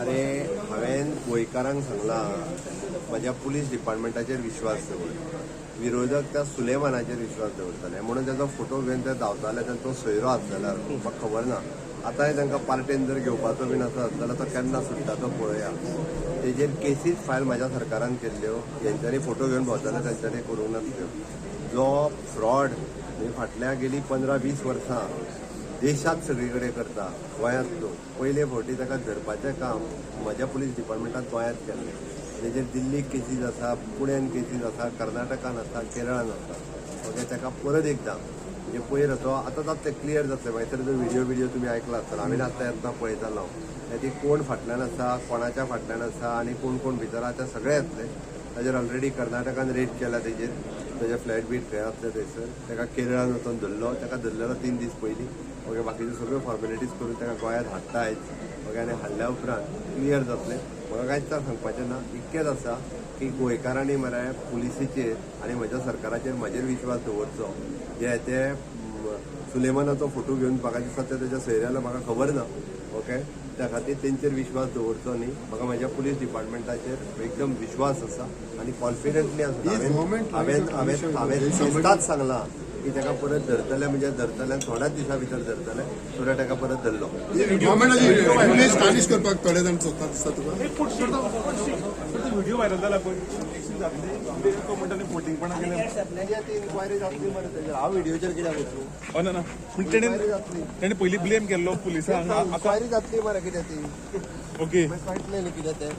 अरे, हांवें गोंयकारांक सांगलां, म्हज्या पुलीस डिपार्टमेंटाचेर विश्वास दवर. विरोधक त्या सुलेमानाचेर विश्वास दवरताले म्हणून ताचो फोटो घेवन ते धांवताले. तांचो सोयरो आसलो जाल्यार म्हाका खबर ना. आतांय तांकां पार्टेन जर घेवपाचो बीन आसा जाल्यार तो केन्ना सुट्टा तो पळोवया. तेजेर केसीस फायल म्हाज्या सरकारान केल्ल्यो. हेंच्यांनी फोटो घेवन भोंवताले, तेंच्यांनी करूंक नासल्यो. जो फ्रॉड म्हणजे फाटल्या गेली 15-20 वर्सां देशांत सगळी कडेन करता, गोंयांत न्हू, पयले फावटी ताका धरपाचें काम म्हज्या पुलीस डिपार्टमेंटान गोंयांत केल्लें. तेजेर दिल्लीक केसीस आसा, पुण्यान केसीस आसा, कर्नाटकान आसा, केरळान आसा. ओके, ताका परत एकदां म्हणजे पयर तो आतां जातलें, क्लियर जातलें. मागीर तर व्हिडियो व्हिडियो तुमी आयकला आसतलो. हांवें आतां येतना पळयतालो. ती कोण फाटल्यान आसा, कोणाच्या फाटल्यान आसा आनी कोण कोण भितर आसा, ते सगळे येतले. ताजेर ऑलरेडी कर्नाटकान रेड केला. तेजेर ताजे फ्लॅट बीट खंय आसले थंयसर. ताका केरळान वचून धरलो. ताका धरलेलो 3 दीस पयलीं. ओके, बाकीच्यो सगळ्यो फॉर्मेलिटीज करून ताका गोंयांत हाडटा आयज. ओके, आनी हाडल्या उपरांत क्लियर जातलें. म्हाका कांयच सांगपाचें ना. इतकेंच आसा की गोंयकारांनी मरे पुलिसीचेर आनी म्हज्या सरकाराचेर, म्हजेर विश्वास दवरचो. जे ते सुलेमानाचो फोटो घेवन, म्हाका दिसता ते तेच्या सोयऱ्याला, म्हाका खबर ना. ओके, त्या खातीर तेंचेर विश्वास दवरचो न्ही. म्हाका म्हज्या पुलीस डिपार्टमेंटाचेर एकदम विश्वास आसा आनी कॉन्फिडंटली आसा. हांवें दिसताच सांगलां की ताका परत धरतले म्हणजे धरतले. थोड्याच दिसां भितर धरतले. सो ताका परत धरलो. गव्हर्मेंटाची इमेज टार्निश करपाक थोडे जाण सोदतात दिसता तुका? व्हिडिओ व्हायरल जाला पळय, एक्शन जातली? तो म्हणटा न्ही, फोटिंगपणा केलें. ती इन्क्वायरी जातली मरे तेजेर. हांव व्हिडिओचेर कित्याक वचूं? हो, ना ना, पूण तेणे इन्क्वायरी जातली. तेणे पयलीं ब्लेम केल्लो पुलिसांक आतां. इन्क्वायरी जातली मरे कितें ती. मागीर कळटलें न्ही कितें तें.